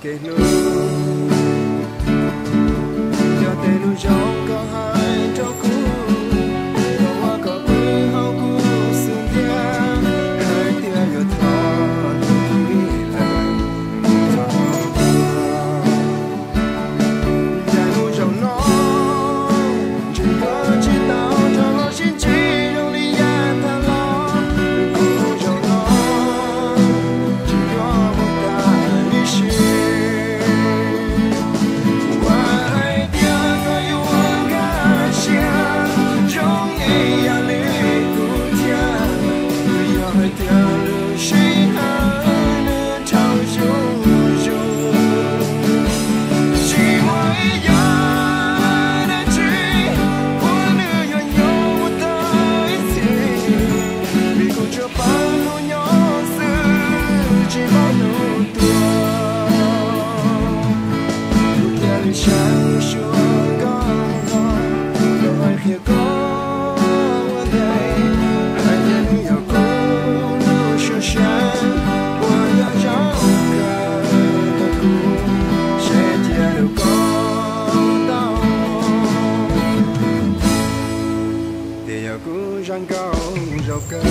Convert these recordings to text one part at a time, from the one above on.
kev hlub. Yog tej lus zoo koj hais rau kuv, los ua kom kuv hnov kuv xub ntiag, hais tias yuav thov hlub kuv ib leeg txog thaum tuag. Ncaim lub nroog no, ntshe koj tsis tau rov los sib ntsib zoo li yav tag los. Lub nroog no, tsis yuav mus tag ib sim. Kuv hais tias koj yuav nkag siab zoo ib yam li kuv thiab. Yog hais tias lub sij hawm nws rhawv zuj zus, tsis muaj ib yam dab tsi uas nws yuav nyob mus tau ib txhis, vim kuv tsuas paub hnub nyob xwb tsis paub hnub tuag. Kuv thiaj li sab lub suab koj hlo, los hais qhia koj ua ntej, hais tias nws yog kuv lub suab sab uas nyob zoo kawg rau kuv, seb cia rau koj tau tias yog kuv zaj nkauj zoo kawg.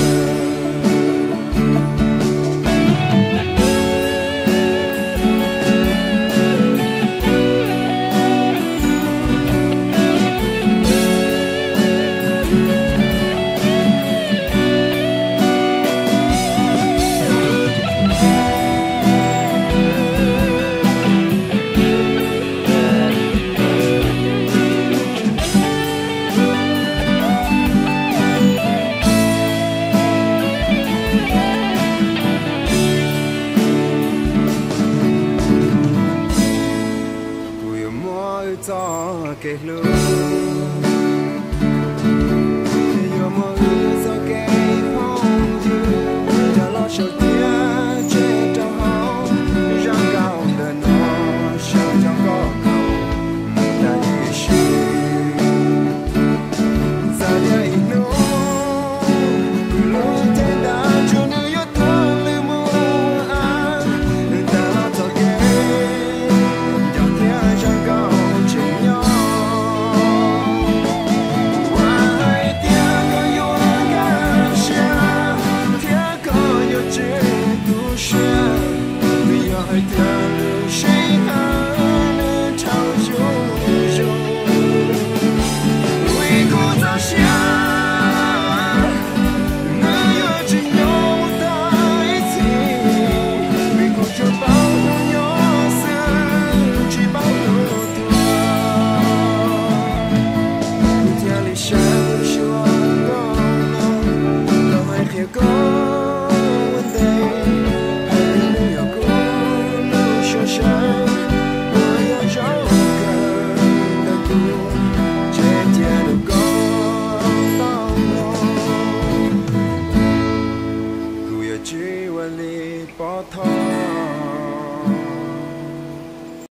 Kuv yuav muab wb txoj kev hlub, yuav muab wb txoj kev phooj ywg, coj los sau thiab tseg rau hauv zaj nkauj ntawm no, sau cov nkauj mus tas ib sim. Txawm tias ib hnub kuv lub cev ntaj ntsug nws yuav tuag lwj mus ua av, nws tag los txoj kev nco thiab zaj nkauj tseem nyob. Kuv hais tias koj yuav nkag siab thiab koj yuav tseg tu siab, vim yog hais tias lub sij hawm nws rhawv zuj zus, vim kuv txoj sia